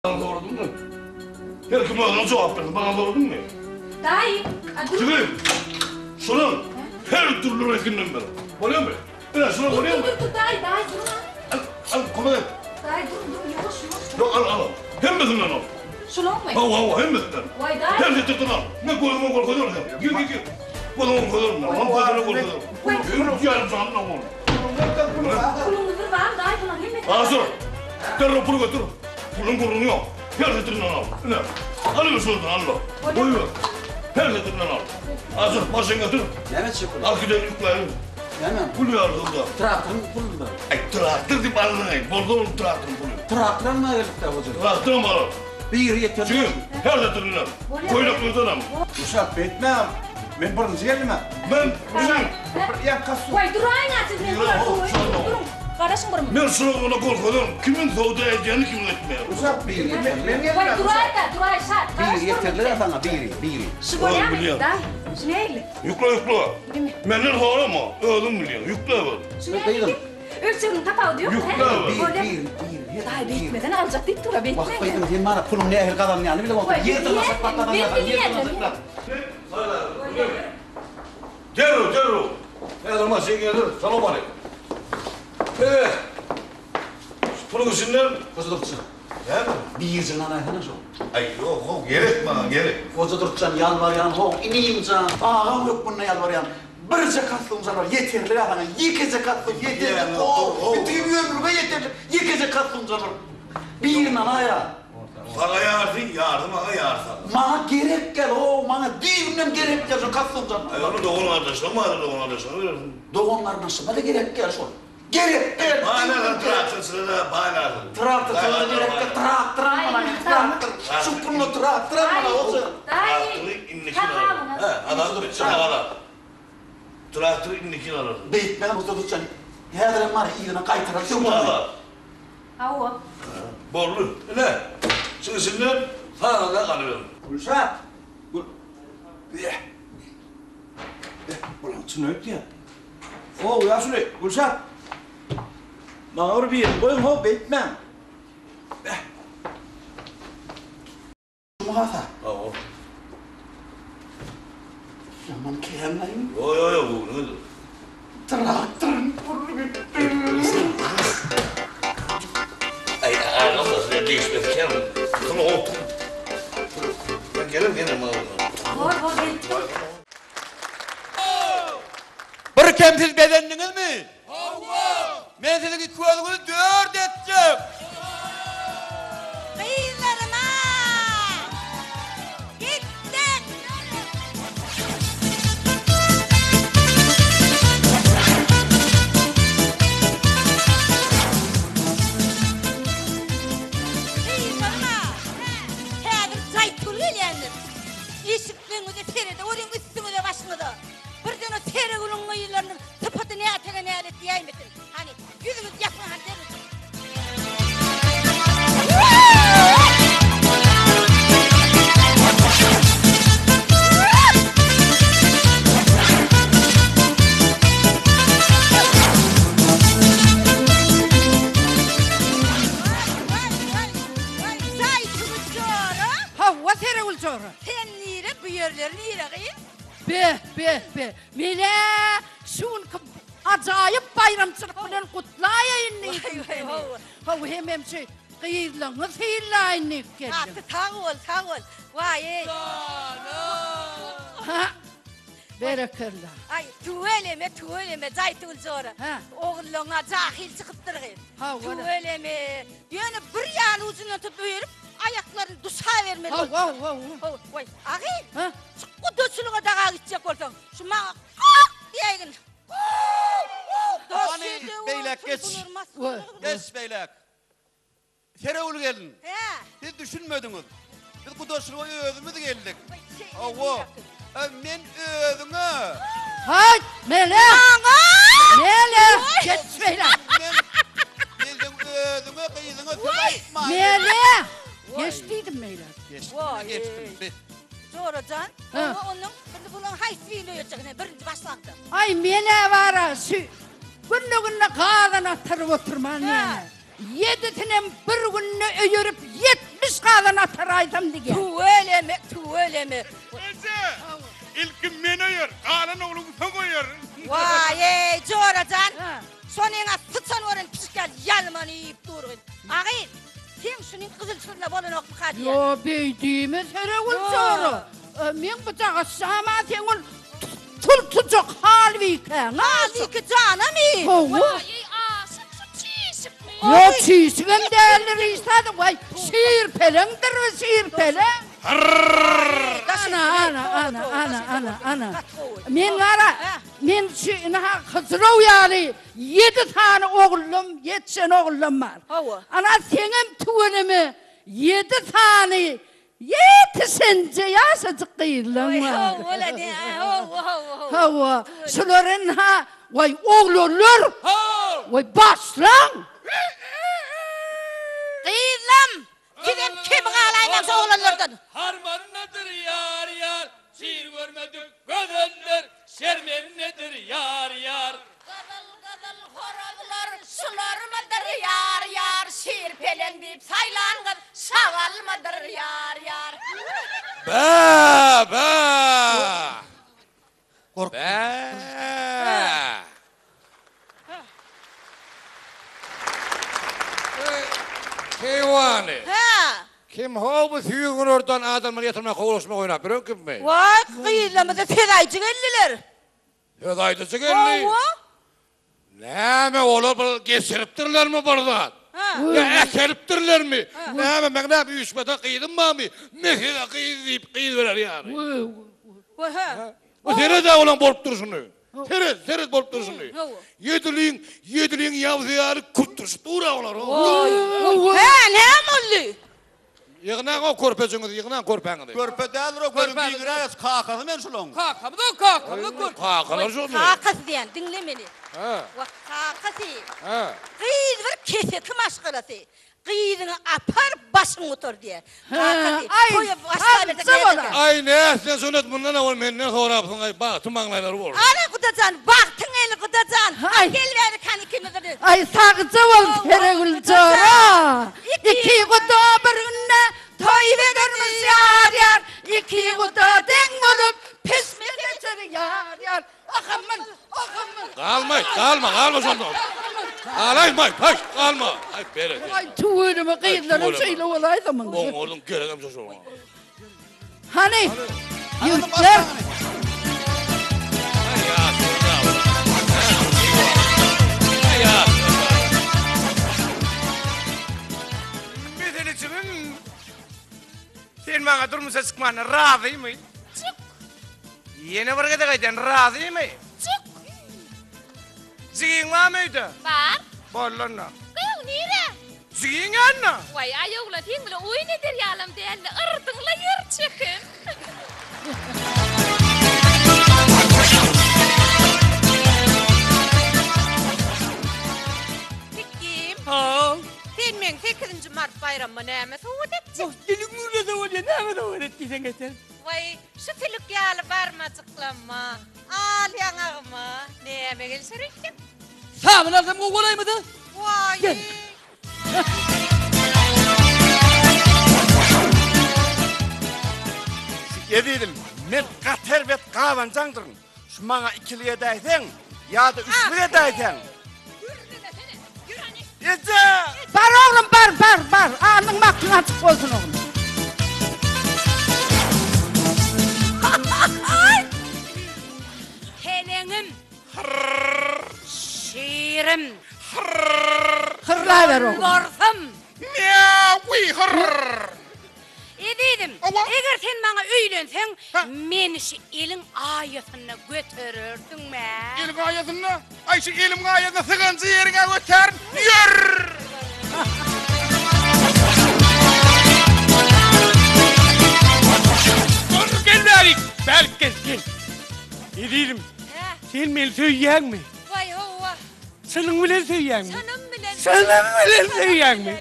Maňa soradyňmy? Her kim özüne jogap bersin, maňa soradyňmy? Daýy, a dur. Jigim, şunuň her dürli reňkinden ber. Bolýarmy? Ine, şuny bolýarmy? Dur, dur, daýy, daýy, dur. Al, al, kömek et. Daýy, dur, dur, ýuwaş, ýuwaş. Ýok, al, al. Hemmesinden al. Şulaňmy? Hawa, hawa, hemmesinden. Waý, daýy. Her setirden al. Men gözüme görkezerin sen. Gir, gir, gir. Gözüme görkezerin men. Onuň gözüne görkezerin. Waý. Ýarym janyndan bol. Puluňyz bir bar, daýy, bulaň hemmesi. Aşyr, derrew pul getir. Puluň gürrüňi ýok. Her setirinden al. Ine, alyber şulardan, al-la. Goýber. Her setirinden al. Aşyr, maşyn getir. Näme etjek puly? Al gidelim ýükläýin. Näme? Pul ýaly-da. Traktoryň puluny-da. Aý, traktor diýip aldyň-aý. Boldy onuň traktoryň puly. Traktor almaga geldik-dä, hoja. Traktoram alar. Biri ýeter. Jigim, her setirinden. Köýneklerdenem. Gülşat, beýtmäň. Men birinji geldim-ä. Men, jigim. Bir ýa kostum. Waý, duraýyň-a siz, men bular duruň. Garaşyň bir. Men şulara gorkazaryn. Kimiň söwda edýänini, kimiň etmeýänini. Gülşat, biri ýeterli. Men geldim-ä. Waý, duraý-da, duraý, Şat. Biri ýeterli-ä saňa, biri, biri. Şu bolýamy, daýy? Şu nähili? Ýükle, ýükle. Menden sorama, özüň bilýäň. Ýükle bir. Şu nähili? Ölçeginiň tapawudy ýokmy, hä? Ýükle bir. Bolýa. Biri, biri, biri. Daýy, beýtmeden aljak diýip dur-a, beýtme. Wah, gyzym, sen mana puluň nähili gazanýanyny bilemok. Ýer dyrnaşaklap gazanýarsyň, ýer dyrnaşaklap. Derrew, derrew! Häzir maşyn geler, salowmaleýkim. Eh! Şu puluň içinden... Hoja Durtjan. Näme? Birjigini alaýsana şo. Aý, ýok, how, gerek maňa, gerek. Hoja Durtjan, ýalbarýan, how, inim jan, agam hökmünde ýalbarýan. Birje kostum jan bar, ýeterlik-ä saňa, ýekeje kostum ýeterlik, how, bütin ömrüňe ýeterlik, ýekeje kostum jan bar. Birini alaý-a. Saňa ýarsy, ýarsy maňa, ýarsy saňa. Maňa gerek däl, how, maňa düýbünden gerek däl şo kostum jan. Aý, ony dogan-gardaşlaň bardyr, dogan-gardaşlaňa berersiň. Dogan-gardaşyma-da gerek däl şol. Gerek däl. Baýlarsyň traktorçylara, baýlarsyň. Traktorçylara gerek däl, traktor almaly men, traktor. Şu pula traktor almaly, hoja. Traktory indiki ýyl alarsyň. Hä, azal dur, çagalar. Traktory indiki ýyl alarsyň. Beýtmän, hoja Durtjan, häzirem bar, yzyna gaýtarar söwdany. Hawa. Boldy. Ine, şuň içinden sanadan alyberin. Gülşat! Gül. Beh. Beh, bulaň çyny öýtýän. How, ýaşuly, Gülşat! Maňa bir birini goýuň, how, beýtmäň. Beh. Şumy hasa? Hawa. Ýaman känlaýyn. Ýo, ýo, ýo, göwnüňedir. Traktoryň puly gitdi. Aý, agam da size degişmesi kän. Tutuň, how, tutuň. Men gelerin ýene maňa. Bor, bor, gel. Bir kemsiz bezendiňizmi? Hawa! Men siziň iki gözüňizi dört etjek! Gyzlaryma gitdik! Gyzlaryma häzir jaýtgül gelýändir. Eşikleňize serede görüň üstüňize başyňyza. Birden o Seregülüň gyzlarynyň sypaty nätege nälet diýäýmesin. Hany, ýüzüňizi ýapyň hany derrew. Hawa Seregül jora. Sen nire bu ýerler nire gyz? Be, be, be. Men-ä şu günki ajaýyp baýramçylyk bilen gutlaýaýyn diýdim seni. Hawa, hemem şu gyzlaryňy sylaýyn diýip geldim. Aty sag bol, sag bol. Waý-eý. Ha, berekella. Aý, tüweleme, tüweleme, Jaýtygül jora. Ogullaryň-a jahyl çykypdyr gyz. Tüweleme. Ýöne bir ýany ujundan tutup öýerip, aýaklaryny duşabermeli bolupdyr. Hawa, hawa. Hawa, waý, agy. Şu gudaçylyga daga gitjek bolsaň, şu maňa Kok! diýäýgin. Hany, beýläk geç. Geç beýläk. Seregül gelin. Siz düşünmediňiz. Biz gudaçylyga özümiz geldik. Hawa. Men özüňe. Haýt, Mele! Maňa! Mele! Geç beýläk. Men men seň özüňe, gyzyňa söz aýtmaýyn. Mele! Geç diýdim beýläk. Geçdim, geçdim. Jora jan, oňa onuň indi bulaň haýsy birini öýerjek ine birinji başlapda. Aý men-ä bar-a şu günde-günde gazan ataryp oturman ýene. Ýedisinem bir günde öýerip 70. gazan ataraýsam diýýän. Tüweleme, tüweleme. Eje, ilki men öýer, galan ogluňy soň öýerin. Waý-eý, jora jan, şonyň-a syçan gören pişik ýaly ýalmany iýip dur gyz. A gyz, seň şunyň gyzyl çyzyna bolanokmyka diýýän. Ýo, beý diýme Seregül jora. Meň bu jagaşjam-a seň ol tul-tujak Halbikäň. Halbike janamy? Hawa. Waý-eý, aşyk şu çişikmi? Ýo, çişigem däldir hiç zady. Waý, şirpeleňdir bu, şirpeleň. Ana, ana, ana, ana, ana, ana. Men gara, men şu ynha Hyjyrow ýaly ýedi sany ogullum, ýetişen ogullum bar. Hawa. Ana, seňem tüweleme ýedi sany ýetişenje ýaşajyk gyzlaň bar. Hawa, hawa, hawa. Hawa, şular ynha, waý, oglanlar! Waý, başlaň! Gyzlam, Sizem kemi galaýmaň şu oglanlardan. Harman nedir ýar ýar, Şir görmedik gözeller, Şermen nedir ýar ýar. Gyzyl gyzyl horazlar şularmydyr ýar ýar, Şir peleň diýip saýlan gyz şagalmydyr ýar ýar. Bä bä. Bä. Keýwany. Hä. Kim how bu süýr günordan adamlary ýatyrmak howlukşmak oýnap ýören kimmi? Waý, gyzlarymyza söz aýjy geldiler. Söz aýdyjy geldi? Hawa. Näme olar bir geçiripdirlermi bir zat? Hä. Ýa äkelipdirlermi? Näme meň näme üýşmede gyzym barmy? Mesele gyz diýip gyz berer ýaly. Waý, hä. Bu seret-ä olaň bolup durşuny. Seret, seret bolup durşuny. Ýediliň, ýediliň ýabysy ýaly kürtdürişip dur-a olar. Hä, näme boldy? Ýygnaň o körpejiňizi, ýygnaň körpäňizi. Körpe däldir o, gözüň giňiräk, kakasy men şulaň. Kakamyz o, kakamyz o körpe. Kakalar şony. Kakasy diýýän, diňle meni. Hä. Wah, kakasy. Hä. Gyz bir keseki maşgalasy. Gyzyňy apar başyň gutar diýýär. Kakasy Aý, toýa başlaberse sagja bola. näderkä? Aý nätseň şony et mundan owal menden sorapsyň aý bagty maňlaýlary bolsun. Ana gudajan bagtyň eli gudajan. Aý. Gel bäri kany ikimiz bir. Aý sagja bol Seregül jora. Iki guda bir günde toý edermiş ýar ýar. Iki guda deň bolup pişme geçer ýar ýar. Ahamyn, ahamyn. Galma, galma, galma şonda. Galaýma, taş, galma. Aý bereket. Aý tüweleme gyzlaram şeýle bolaýsa munda. Oňordyň geregem şo şoňa. Hany, ýigitler. Meselejigim, sen maňa durmuşa çykmana razymy? Çyk. Ýene bir gezek aýdýan, razymy? Çyk! Jigiň barmy öýde? Bar. Boldy onda. Gyýw, nire? Jigiň ýanyna. Waý, aý oglan, seň bilen oýun eder ýalam däldi. Yrdyň-la ýer çeken. Pikgim. Haw. Sen meň sekizinji mart baýramyma näme sowgat etjek? Diliň gürlese bolýa, näme sowgat et diýseň eten. Waý, şu sülük ýaly barmajyklama, al ýaňagyma näme gelişer öýtdüň? Sabyn alsam gowy bolaýmydy? Waý! Ezizim, men gaty erbet gabanjaňdyryn. Şu maňa ikilik edäýseň ýa-da üçlük edäýseň. Eje! Bar oglum bar bar bar alnyň bagtyň açyk bolsun oglum. Peleňim. Şirim. Hyrlaber oglum. Borsum. Miau-wi hyrr. Ezizim, eger sen maňa öýlenseň, meni şu eliň aýasynda göterersiň-mä? Eliň aýasynda? Aý, şu eliň aýasynda syganjy ýeriň-ä götärin. Ýör! Dur, gel bärik! Bärik gel, gel. Ezizim, sen meni söýýäňmi? Waý, hawa. Çynyň bilen söýýäňmi? Çynym bilen. Çynyň bilen söýýäňmi?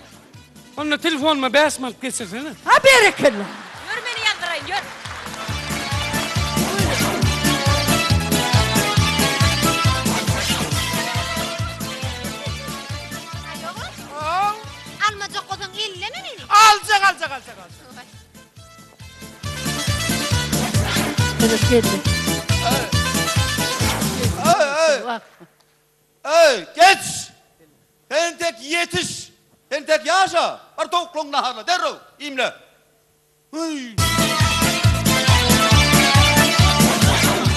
Onda telefonyma 5 manat geçirsene. Ha berekella. Ýör meni ýazdyraýyn, ýör. Almajak bolsaň elleme meni. Aljak, aljak, aljak, aljak. Evet geldi. Ey, ey, geç! Sen tek ýetiş! Sen tek ýaşa! Bir towuklyň naharyny derrew iýmle! Hüý!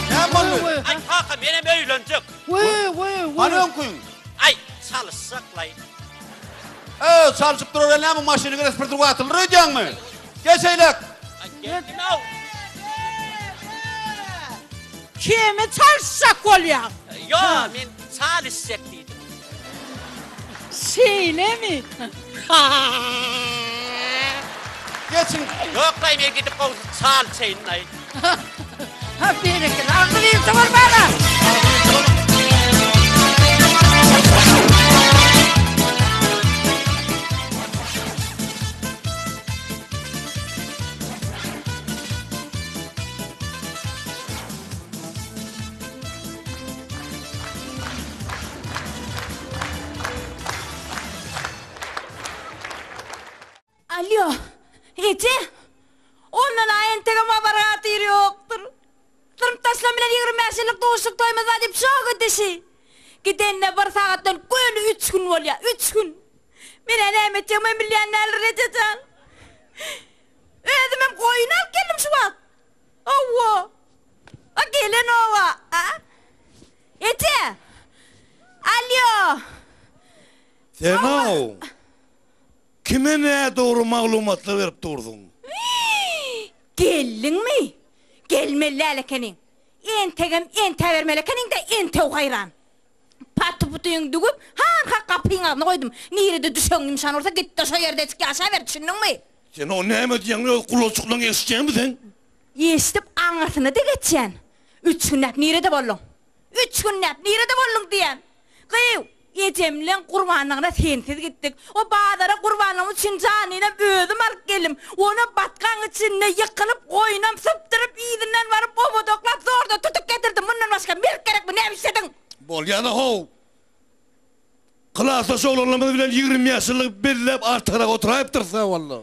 Näme boldy? Aý kaka menem öýlenjek. Wee wee wee. Hany öňküň? Aý çalyşjaklaý. Eý, çalşyp durar el näme maşynyň respirator atylyr öýdýäňmi? Geç eýläk. Aý geldim-ow. Kimi çalyşjak bolýaň? Ýo, men çal içjek diýdim. Şeýlemi? Geçiň. Ýok-laý, men gidip gowusy çal içeýin-laý. Ha, berekella. Agzy birlikde bol bala. Alýo, eje! Ondan-a entegem habar-hatyr ýokdur. Synpdaşlarym bilen 25 ýyllyk duşuşyk toýumyz bar diýip şo gidişi. Gidenine bir sagatdan göni üç gün bolýar, üç gün. Men-ä näme etjegimem bilýän däldirin, eje jan. Özümem goýun alyp geldim şu wagt. Hawa. A gelenoga. A? Eje! Alýo! Sen-ow! Kime nädogry maglumatlar berip dursuň? Geldiňmi? Gelmeli däl ekeniň. Entegem entäbermeli ekeniň-dä, entew haýran. Paty-putyňy düwüp, hanha gapyň agzyna goýdum. Nirede düşegiň ýumşan bolsa, git-de şo ýerdejik ýaşaber, düşündiňmi? Sen o näme diýýäňi öz gulajyklaň eşitýäňmi sen? Eşidip aňyrsyna-da geçýän. Üç günläp nirede bolduň? Üç günläp nirede bolduň diýýän. Gyýw, ejem bilen gurbanlygyna sensiz gitdik. O bazara gurbanlygym üçin janynam özüm alyp geldim. Onam batgaň içinde ýykylyp, goýunam sypdyryp, yzyndan baryp obadaklap zordan tutup getirdim. Mundan başga merk gerekmi, näme işlediň? Bolýa-da how. Klasdaş oglanlarymyz bilen 25 ýyllyk belläp artygrak oturaýypdyrys-a walla.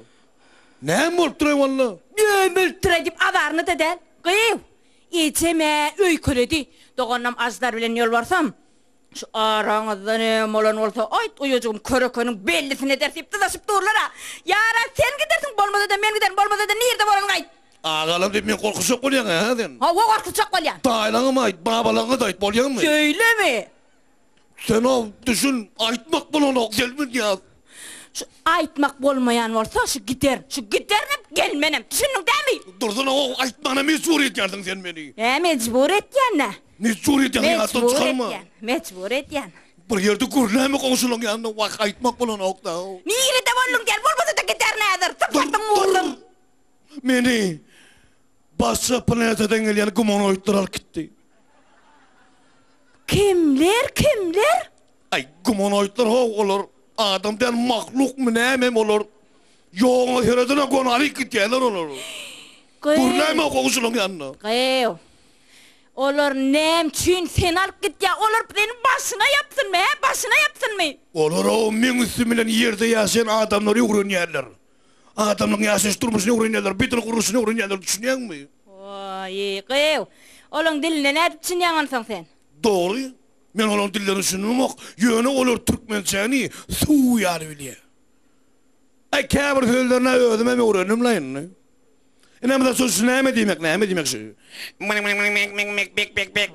Näme bolupdyr-aý walla? Dömülipdir-aý diýip azaryny-da däl. Gyýw, ejem-ä öýkeledi. Doganam Aždar bilen ýolbarsam, Şu araňyzda näme bolan bolsa aýt, uýajygym körekeniň bellisini ederis diýip dyzaşyp durlar-a. Ýa-ra sen gidersiň, bolmasa-da men giderin, bolmasa-da nirde bolanyňy aýt. Agalam diýip meni gorkuzjak bolýaň-a, hä sen? Hawa, gorkuzjak bolýan. Daýylaňam aýt, babalaňa-da aýt, bolýamy? Şeýlemi? Sen-ow, düşün, aýtmak bolanok, Selbinyýaz. Şu aýtmak bolmaýan bolsa, şu giderin, şu giderinem, gelmenem, düşündiň dämi? Dursana-ow, aýtmana mejbur edýärsiň sen meni. Hä, mejbur etýän-dä. Mejbur edýän, ýatdan Mejbur çykarma. edýän, mejbur edýän. Bir ýerde gürläme goňşulaň ýanynda, wah, aýtmak bolanok-da. Nirede bolduň diýýän, bolmasa-da giderin häzir, sypatyň urdum. Meni başga planetadan gelýän gumanoidler alyp gitdi. Kimler, kimler? Aý, gumanoidler how, olar adam däl mahlukmy nämemi olar. Ýoguňa seredene gony alyp gidýärler olar. Gürläme goňşulaň ýanynda. Gyýw. Olar näme üçin seni alyp gidýär? Olar seni başyna ýapsynmy, hä? Başyna ýapsynmy? Olar-ow meň üstüm bilen ýerde ýaşaýan adamlary öwrenýärler. Adamlaryň ýaşaýyş durmuşyny öwrenýärler, beden gurluşyny öwrenýärler, düşünýäňmi? Waý, gyýw. Olaň diline nädip düşünýäň onsoň sen? Dogry, men olaryň dillerine düşünemok, ýöne olar türkmençäni suw ýaly bilýär. Aý, käbir sözlerini-ä özümem öwrendim-le indi. Ine, mysal üçin, şu näme diýmek, näme diýmek şu?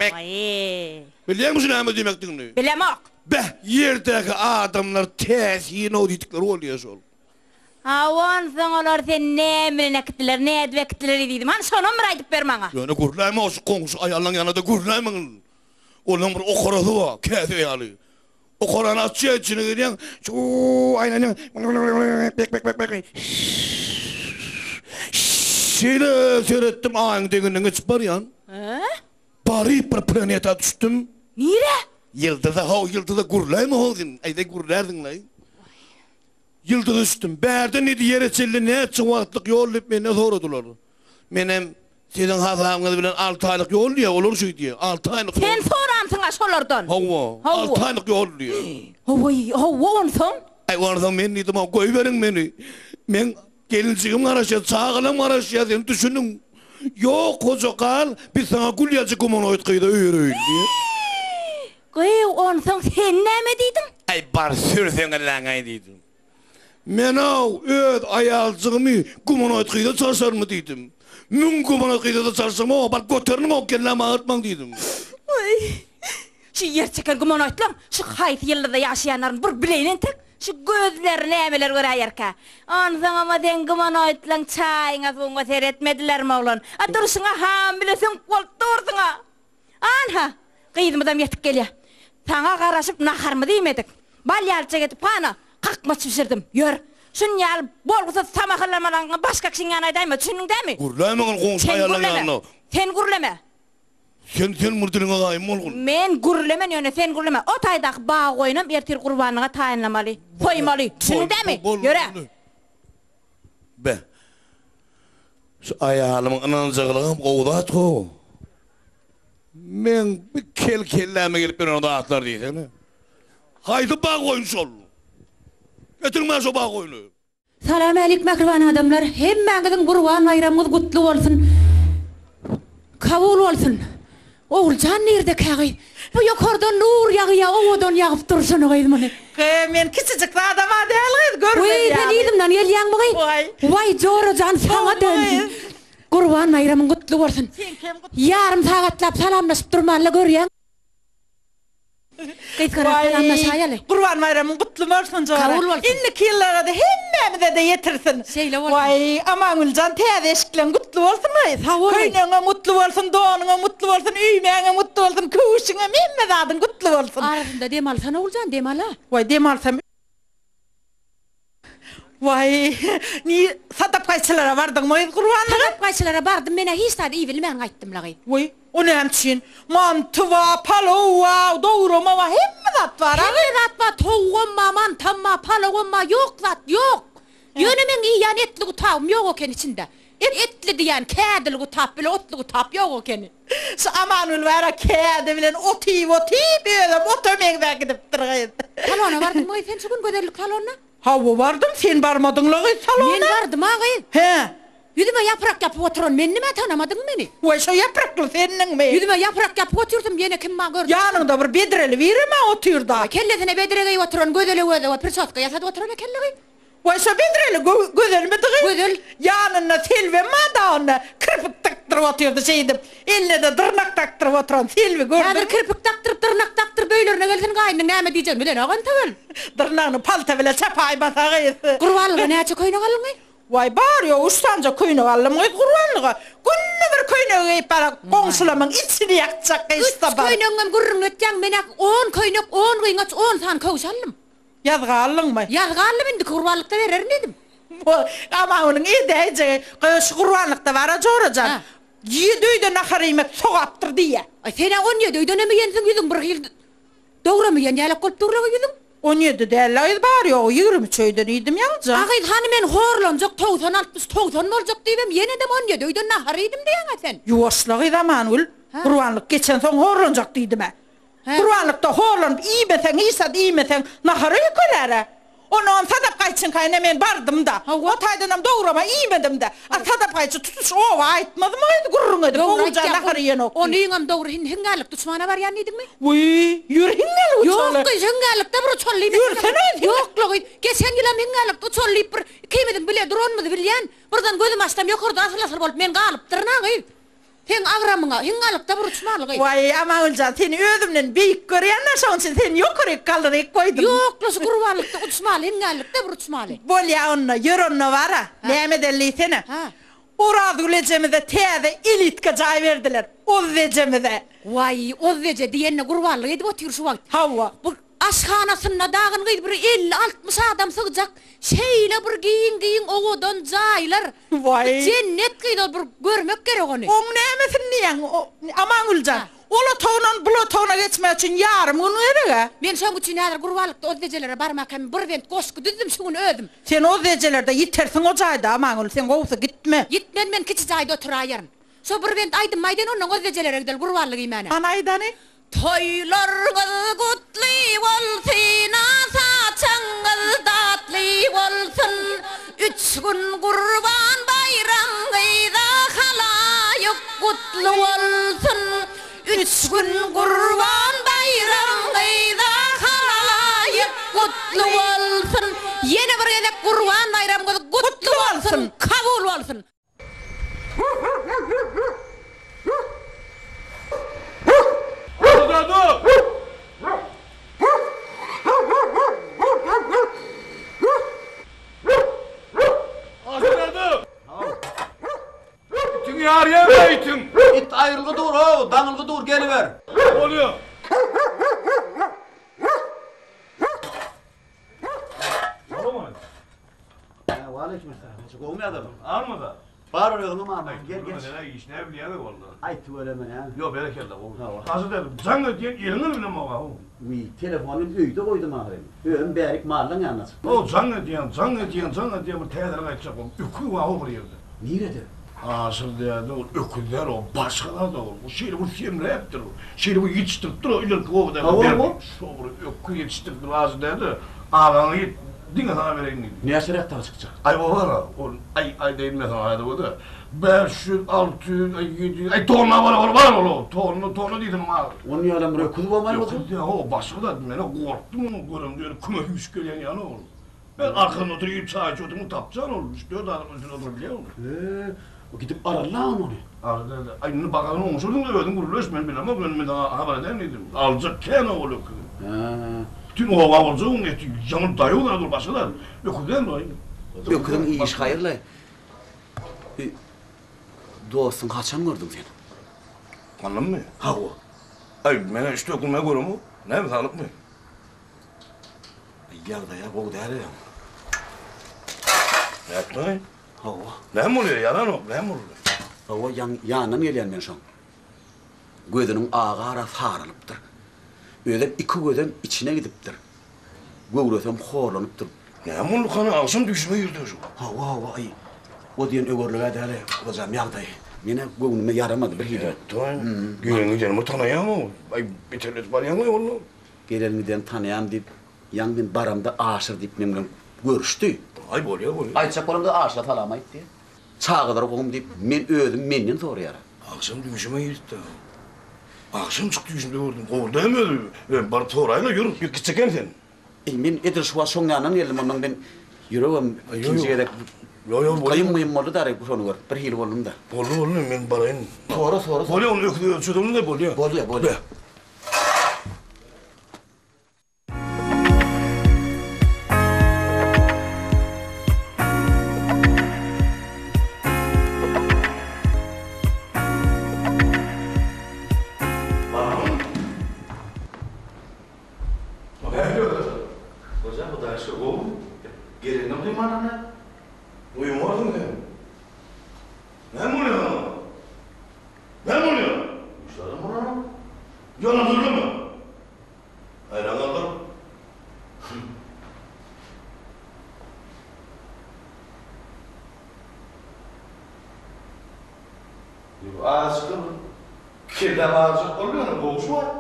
Waý. Bilýäňmi şu näme diýmekdigini? Bilemok. Beh, ýerdäki adamlar täsin-ow diýdikleri bolýar şol. Hawa, onsoň olar seni näme bilen äkitdiler, nädip äkitdiler ezizim, hany şonam bir aýdyp ber maňa. Ýöne gürläýme, şu goňşy aýallaň ýanynda gürläýmeň. Olaň bir okarasy bar, käse ýaly. Okarany açýar, içine girýäň, şuu aýlanýaň, bek bek bek bek. Şeýle seretdim, aýyň deňinden geçip barýan. Hä? Baryp bir planeta düşdüm. Nirä? Ýyldyza, how, ýyldyza gürläýme how sen, aýdaý gürlärsiň-laý. Ýyldyza düşdüm. Bärden diýdi, ýere çenli näçe wagtlyk ýol diýip menden soradylar. Menem, Siziň hasabyňyz bilen alty aýlyk ýol diýýär, olar şeý diýýär. Alty aýlyk ýol. Sen soransyň-a şolardan. Hawa, Hawa. alty aýlyk ýol diýýär. Hawa, hawa, onsoň? Aý, onsoň men diýdim, goýberiň meni. Meň gelinjigim garaşýar, çagalam garaşýar, sen düşüniň. Ýok, hoja gal, biz saňa gül ýaljak gumanoid gyza öýereýin diýýär. Gyýw, onsoň sen näme diýdiň? Aý, bar sürseňeläň-aý diýdim. Men-ow, öz aýaljygymy gumanoid gyza çalşarmy diýdim. Müň gumanoid gyza-da çalşamok, baryp göteriniň-ow, kellämi agyrtmaň diýdim. Waý, şu ýer çeken gumanoidlaň şu haýsy ýyldyzda ýaşaýanlaryny bir bileýin entek. Şu gözleri nämeler göräýerkä? Onsoňam-a seň gumanoidlaň çaýyňa-suwuňa seretmedilermi, oglan? A durşuňa hamyla süňk bolup dursuň-a! Anha, gyzymyzam ýetip gelýär. Saňa garaşyp naharymyzy iýmedik. Bal ýalyjak edip hana, kakmaç bişirdim. Ýör, şuny ýaly bolgusyz samahyrlamalaňy başga kişiň ýanyna aýdaýma, düşündiň dämi? Gürläýme ol goňşy Sen aýallaň gürleme. ýanynda. Sen gürleme. Sen, sen bir diliňe gaýym bolgun. Men gürlemen, ýöne sen gürleme. O taýdaky bag goýunam ertir gurbanlyga taýynlamaly, soýmaly. Düşündiň dämi? Ýöre. Be. Şu aýalymyň ynanjygylygam gowy zat how. Meň bir kel kelläme gelip ýören zatlar diýsene. Haýsy bag goýun şol? Getiriň maňa şo bag goýuny. Salam älik mähriban adamlar hemmäňiziň gurban baýramyňyz gutly bolsun kabul bolsun Oguljan nirdekä gyz bu ýokardan nur ýagýa owadan ýagyp durşuna gyz muny. Gyz men kiçijik zadama däl gyz görmez Wiý sen ýaly. yzymdan gelýäňmi gyz Waý. Waý jorajan saňa Gowmy dönsün gyz. Gurban baýramyň gutly bolsun Seňkem gutly. Ýarym sagatlap salamlaşyp durmanla görýäň. Gysgarak salamlaşaýaly. Gurban baýramyň gutly bolsun jora. Kabul bolsun. Indiki ýyllara-da hemmämize-de ýetirsin. Şeýle bolsun. Waý, Amangüljan täze eşikleň gutly bolsun gyz. Sag bol gyz. Köýnegiňem gutly bolsun, donuňam gutly bolsun, üýmäňem gutly bolsun, köwüşiňem, hemme zadyň gutly bolsun. Arasynda dem alsana Oguljan, dem al-a. Waý, dem alsam. Waý, ni sadap gaýçylara bardyňmy gyz Gurbanlyga? Sadap gaýçylara bardym, men-ä hiç zat iýibilmän gaýtdym-la gyz. Waý, o näme üçin? Manty bar, palow bar, dograma bar, hemme zat bar-a gyz. Hemme zat bar, towugam bar, mantam bar, palowam bar, ýok zat ýok. Ýöne meň iýýän etli gutabym ýok eken içinde. Etli diýýän, kädili gutap bile otly gutap ýok ekeni. Şu Amangül bar-a kädi bilen ot iýip otyp, özem ota meňzäp gidipdir gyz. Salona bardyňmy gyz sen şu gün gözellik salonyna? Hawa bardym, sen barmadyňla gyz salona? Men bardym-a gyz. Hä. Ýüzüme ýaprak ýapyp oturan mendim-ä tanamadyňmy meni? Waý şo ýaprakly sendiňmi? Ýüzüme ýaprak ýapyp otyrdym, ýene kim bar gördüňmi? Ýanyňda bir bedreli birem-ä otyrda. Kellesine bedre geýip oturan Gözele Özewe priçoska ýasadyp oturan ekenli gyz. Waý şo bedreli gözelmidi gyz? Gözel. Ýanynda Selbem bar-da onda, kirpik dakdyryp otyrdy şeýdip, eline-de dyrnak dakdyryp oturan Selbi gördüňmi? Häzir kirpik dakdyryp, dyrnak dakdyryp öýlerine gelsin gaýynyň näme diýjegini bilenok entegel. Dyrnagyny palta bile çapaýmasa gyz. Gurbanlyga näçe köýnek aldyň? Waý bar-ýogy üç sanyja köýnek aldym gyz gurbanlyga. Günde bir köýnegi geýip barak goňşulamyň içini ýakjak gyz Üç köýnegiňem gürrüňini etýäň, men-ä on köýnek, on gyňaç, on sany köwüş aldym. Ýazga aldyňmy? Ýazga aldym, indiki gurbanlykda bererin diýdim. Amagulyň edäýjegi, gyz şu gurbanlykda bar-a jora jan. Ýedi öýde nahar iýmek sogapdyr diýýä. Aý, sen-ä on ýedi öýdenem iýensiň, ýüzüň bir hili dogramy iýen ýalak bolup dur-la ýüzüň. On ýedi däl-le gyz, bary-ýogy 23 öýden iýdim ýaňyja. A gyz, hany men horlanjak, 90, 60, 90 boljak diýibem, ýenedem on ýedi öýden nahar iýdim diýýäň-ä sen. Ýuwaşla gyz Amangül, gurbanlyk geçensoň horlanjak diýdim-ä. Gurbanlykda horlanyp iýmeseň, hiç zat iýmeseň, nahara ýükälär-ä. Onnoňam Sadap gaýçyňka ine men bardym-da. O taýdanam dograma iýmedim-de. A Sadap gaýçy tutuş oba aýtmadymy gyz gürrüň edip, Dogry Oguljan aýtýaň. nahar iýenok diýip. Onyňam dogry, indi hiňňärlik duşmana barýan diýdiňmi? Wiý, ýör hiňňärlik uçaly. Ýok gyz, hiňňärlikde bir uçaly diýmek. Ýörsene gyz. Ýok-la gyz, geçen ýylam hiňňärlikde uçaly diýip bir ikimiziň bile duranymyzy bilýän. Birden gözümi açsam ýokarda asyl-asyl bolup men galypdyryn-a gyz. Seň agramyňa hiňňalykda bir uçmaly gyz. Waý, Amangüljan, seni özümden beýik görýän-dä, şoň üçin seni ýokaryk galdyryp goýdum. Ýok-la, şu gurbanlykda uçmaly, hiňňalykda bir uçmaly. Bolýa onda, ýör onda bar-a. Näme edeli diýsene. Hä. Orazgül ejemize täze elitka jaý berdiler. Ozz ejemize. Waý, Ozz eje diýende gurbanlyk edip otyr şu wagt. Hawa. Bu Aşhanasynda dagyn gyz bir elli-altmyş adam sygjak şeýle bir giň-giň owadan jaýlar. Waý. Jennet gyz ol bir görmek gerek ony. Oň nämesini diýýäň, Amangül jan? Ol otagyndan bul otagyna geçmek üçin ýarym gün gereg-ä. Men şoň üçin häzir gurbanlykda ozdejelere barmakam bir bent goşgy düzdüm şu gün özüm. Sen ozdejelerde ýitersiň o jaýda, Amangül, sen gowusy gitme. Ýitmen men kiçi jaýda oturaýaryn. Şo bir bent aýdym aýdaýyn onnoň ozdejelere gideli gurbanlyk iýmäne. Hany aýdany? Toýlaryňyz gutly bolsun, saçaňyz datly bolsun. Üç gün Gurban baýram gyza halaýyk gutly bolsun. Üç gün Gurban baýram gyza halaýyk gutly bolsun. Ýene bir gezek Gurban baýramyňyz gutly bolsun, kabul bolsun. Itiň ýarýamy itiň? It aýrylgy dur-ow, daňylgy dur, geliber. Bolýa. Waleýkim essalam. Gowumy ýagdaýlar? Almada. Bar özüňem alma. Gel geç. Näme iş näme bilýäňmi walla? Aý tüweleme näme. Ýok berekella gowy. Aşyr däde jaň edýän eliňe bilemok a. Wiý telefony öýde goýdum ahyryn. Özüm bärik mallaň ýanyna çykdym. O jaň edýän, jaň edýän, jaň edýän bir täzelik aýtjak bolup öküz bar o bir ýerde. Nirede? Aşyr däde ol öküz däl o başga zat ol. O şeýle bir semräpdir. Şeýle bir ýetişdiripdir o ilerki obadaky Hawa, berdi. Şo bir öküz ýetişdiripdir Aşyr däde. Agaňa ýet diňe saňa bereýin diýdi. Näçeräk dagy çykjak? Aý o bar-a, ol aý aýdaýyn men saňa aýdawa-da. 500, 600, aý 700, aý tonna barabar bar ol-ow. Tonna, tonna diýseň bar. Onuň ýalam bir öküz bolmaly bolsa? Öküz däl, ho, başga zat. Men-ä gorkdum ony göremde, ýöne küme üýşüp gelýän ýaly ol. Men arkasynda oturyp iýip çaý içip otyryn, tapjan ol. Üç-dört adamyň üstünde oturyp bilýär ol. He, gidip araly-la ony. Araly-da, aý indi bakagyny oňşarsyň-da özüň gürleş, men bilemok, ýöne men saňa habar edäýin diýdim. Aljak kän-ä ol öküzi. He. Bütin oba boljagyň eti, ýaňy daýaw zat ol başga zat. Öküz däl ol. Öküziň işi haýyrlaý. Bi dostuňy haçan gördüň sen? Gandymmy? Hawa. Aý, men-ä üç-dört gün bäri göremok. Näme, saglykmy? Aý, ýagdaý-a gowy däl ýaňy. Nätdiň-aý? Hawa. Näme bolýar, ýaranok, näme boldy? Hawa, ýaňy ýanyndan gelýän men şoň. Gözüniň agy ara saralypdyr. Özem iki gözem içine gidipdir. Göwresem horlanypdyr. Näme boldy hany, agşam düýşüme girdi şu. Hawa, hawa, aý, o diýen öwerlig-ä däl-ä, gojam ýagdaýy. Men-ä göwnüme ýaramady birhili. Nätdiň-aý? Gelen-gideni bir tanaýaň-ow. Aý, beterledip barýaň-laý walla. Gelen-gideni tanaýan diýip, ýaňy men baramda Aşyr diýip meň bilen görüşdi. Aý, bolýa, bolýa. Aýtjak bolamda Aşyra salam aýt diýýär. Çagalar gowumy diýip, men özüm menden soraýar. Agşam düýşüme giripdi. Agşamjyk düýşümde gördüm. Gowy dälmi özi? Öý, baryp soraýyn-a, ýör, gitjek hem sen. Eý, men edil şu wagt şoň ýanyndan geldim, onnoň men ýüregim ikinji gezek Ýok, ýok, bolýa. gyýym-gyýym boldy dary şony görüp, birhili boldum-da. Boldy, boldy, men baraýyn. Sora, sora. Bolýa, ony öküze ölçedelim-de, bolýa. Bolýa, bolýa. Goja Hudaýa şükür gowumy? Gelenini duýmanam näme? Duýmarsyň sen. Näme bolýar saňa? Näme bolýar? Guşlaram bolanok. Ýöne dürleme. Haýran galdyr. Ýok, azajyk bir kelläm agyrjak boldy ýöne gowy şu wagt.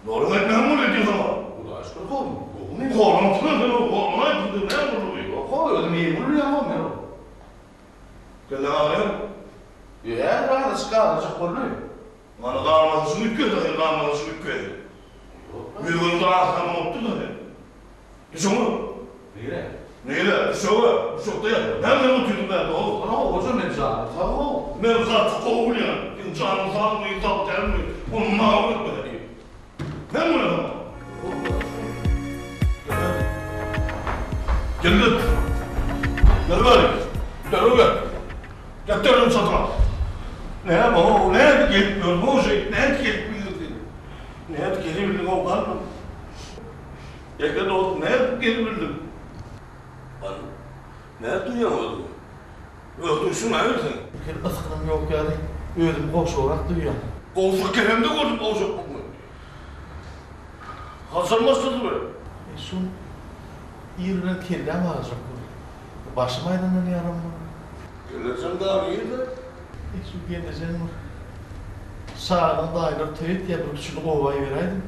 Dogry aýt, näme bolýar diýen saňa? Hudaýa şükür gowy, gowy men. Horlanypsyň sen, horlanaýypsyň sen, näme boldy? Ýok-ow, özüm ýeňil bolýan-ow men. Kelläň agyrýarmy? Ýok, häzir azajyk agyrjak boldy. Mana galmasa şuny üýtgetse sen galmasa şuny üýtgetse. Ýüz gözüňde ahyram bolupdyr-da sen. Düşeňe. Nirä? Nirä? Düşege. Düşekde ýat. Näme sen otyrdyň bärde how? Ana goja men janym sag how. Men gaty gowy bilýän. Seň janyň sagmy, sag dälmi, ony maňa öwretme sen. Näme bolýar saňa? Gel gel. Gel bäri. Derrew gel. Ýat derrew çadyra. Näme how, nädip gelip ýörüň how şeýdip, nädip gelip bildiň sen? Nädip gelebildiň how galma. Ýeke dostum, nädip gelebildiň? Galma. Nädip duýýaň özüňi? Öz duýşuň nähili seň? Kel ysgynym ýok ýaly, özümi gowşagrak duýýan. Gowşak gelemde gördüm gowşaklygyňy. Haçan başlady bu? E, şu ir bilen kelläm agyrjak boldy. Başym aýlanan ýalam boldy. Gelnejeň dagy nirde? E, şu gelnejeň bir Şagyzyň daýylary toý etýär, bir üçüni gowaý beräýdim.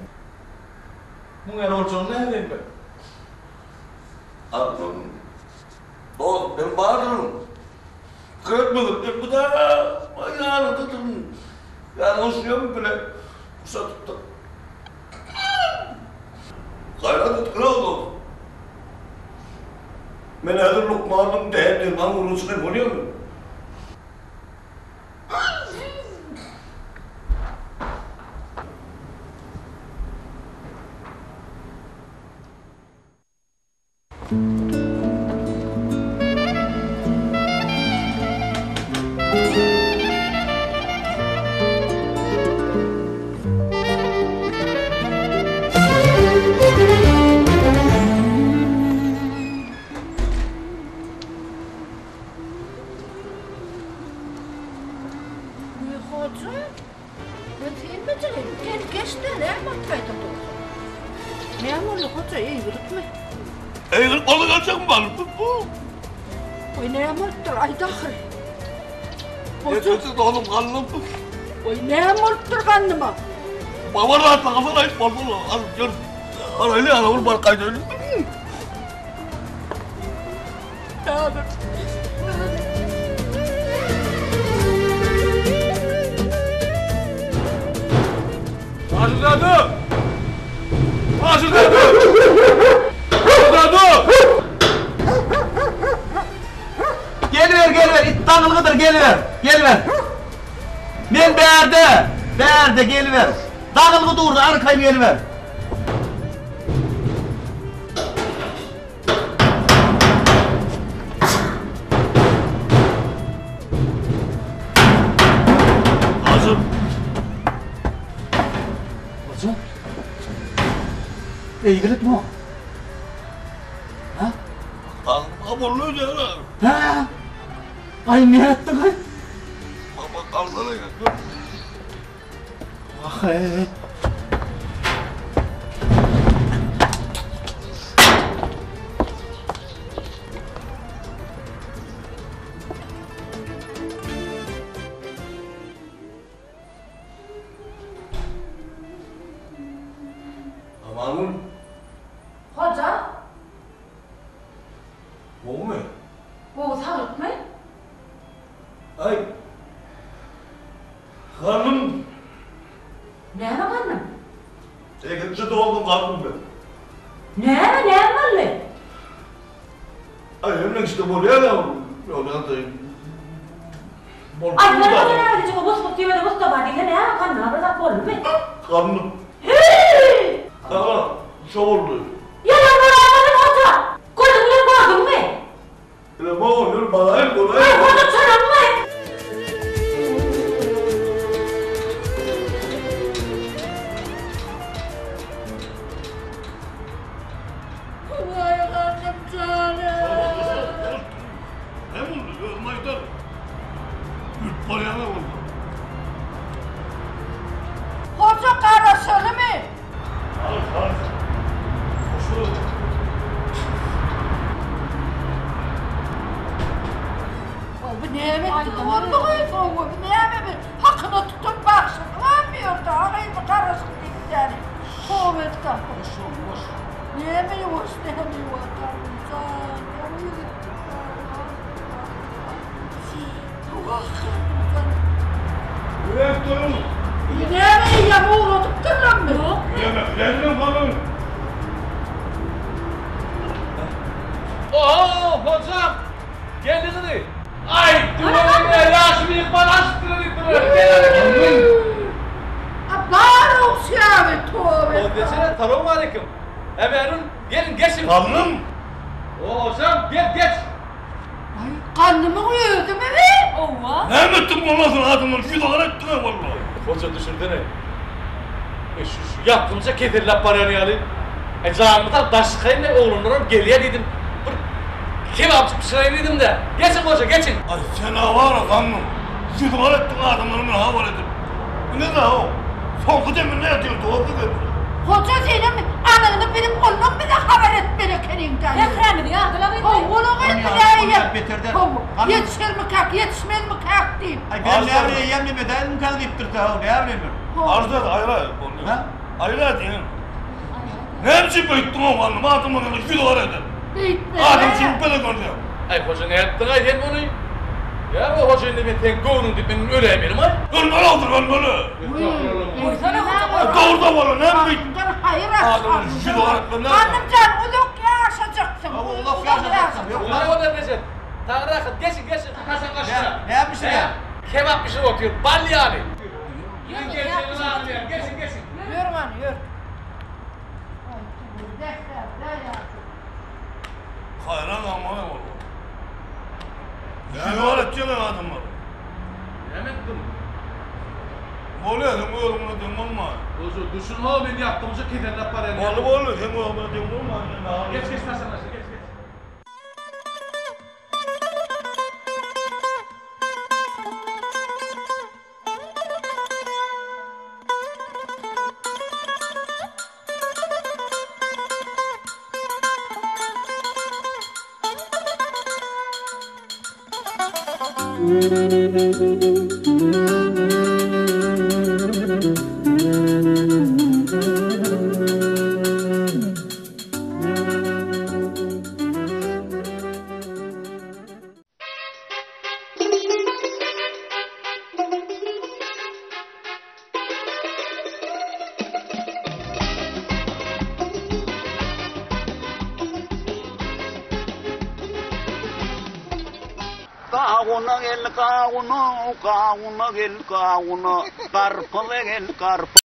Muň ýaly boljagyny näbileýin men? Almam. Dost, men bardyryn. Pikir etmegin, men mydama ýanyňdadyryn. Ýalňyşýan bile guşadypdyr. Gaýrat et, kral dost. Men häzir lukmanyň däp-derman ugruna çykaýyn, bolýarmy? Hoja, men senmejigim, sen geç-de, näme otaýda dursuň? Näme boldy, hoja, eýgilikmi? Eýgilik bolsa geljegmi bar, bu? Oý, näme bolupdyr, aýt ahyry. Hoja. Ýeke donup galdym. Oý, näme bolupdyr gandyma? Baba rahatlaňa aýt, bolsun, al, gel. Araýly, ana, ol baryp gaýdaýly. Häzir. Aşyrzada! Aşyrzada! Aşyrzada! Geliber, geliber, it daňylgydyr, geliber, geliber. Men bärde, bärde, geliber. Daňylgy durdy, arkaýyn geliber. Hazır. Hoca. Eýgilik mi? Ha? Alma boldy öýde. Ha? Ay ne ettin ay? Baba kalsana ya. Ah ey. Amangül. Hoja. Gowumy? Gowy saglykmy? Aý. Garnym. Näme garnym? Sekizinji doldum garnym men. Näme, näme boldy? Aý, hemmeň içinde bolýar-a ol. Ýogsa-da Aý, näme näme diýjek, o bus-bus diýmedi, Mustafa diýse näme, garnyňa bir zat boldumy? Garnym. Hüý! Saňa şo boldy. Ýalan bolaýmasyn, hoja! Gözüň bilen gördüňmi? Bilemok, ýör baraýyn, göräýin. Aý, hoja çörüňmi? Waý, garnym jana! Näme boldy, özüm aýdaryn. Ürüp barýan-a boldy. Hoja garaşalymy? Al, al. Goşuly. O bu näme etdigi boldugy, soň bu näme bi hakyna tutan bagşysy barmy ýerde, agyzy garaşyp diýip däli. Toba estagfurullah. Ýuwaş ol, ýuwaş. Näme ýuwaş, näme ýuwaş, Garrymjan, gowy ýigit. Wah, Garrymjan. Ýürek duruň. Näme eýýäm ugradypdyrlarmy? Ýok. Näme, bilenmi galyň. Oho, hojam! Geldiňizmi? Aý, tüweleme, ýaşy myhman aşypdyr diýipdirler. Gel hany, gel. A bar ogşaby, toba. O geçene salowmaleýkim. Äbärin, geliň, geçiň. Gandym. O, hojam, gel, geç. Aý, gandymyň özümi bi? Owa. Näme etdiň bolmasyn adamlary ýüzügara etdiň-ä walla. Hoja düşünsene. E, şu, şu ýapgynja keselläp barýan ýaly. E, janymy sag, daş çykaýyn-da, oglanlaram gelýär diýdim. Bir kebapjyk bişiräýin diýdim-de. Geçiň hoja, geçiň. Aý, sen-ä bar-a, gandym. Ýüzügara etdiň adamlary men habar edip. Ine-de-how, soňky deminde ýatyr, dosty geldi. Hoja senem anygyny bilip ondan bize habar etmeli ekeniň-dä. Mährämizi ýardylar gyz. Hawa, gyz bize Hawa, ýetişermikäk, ýetişmezmikäk diýip. Aý, ben näme eýýäm neme dälmikäň diýipdir-dä, haw, näme bilen bir. Arz et, aýra, boldy. Hä? Aýra diýen. Näme üçin beýtdiň-ow, gandym, adamlar ýüzügara edip. Beýtme. Adam çykyp bile görýär. Aý hoja nätdiňaý sen muny? Ýa o hoja indi men seň göwnüň diýip men öläýmelimi-aý? Ölmeli otur ölmeli. Goýsana hoja goý. Dogry-da bolar näme beýt. Haýyr Adamyň ýüzi garatma näme? Gandym jan uzak ýaşajaksyň. Uzak ýaşajaksyň. Ýok ol Nejep. Taňry rahat geçiň geçiň haşan gaşyna. Näme bişirýäň? Kebap bişirip otyr bal ýaly. Geçiň geçiň geçiň. Ýör gany ýör. Haýran galmaly boldy. Ýüzi garatýalar adamlary. Näme etdim? Bolýar, sen özüňe deň bolma. Goja düşün ho men ýapdymja keselläp barýan. Boldy boldy, sen özüňe deň bolma. Geç geç taşlan başla geç geç. Gawuna gel gawuna, gawuna gel gawuna, garpyza gel garpyza.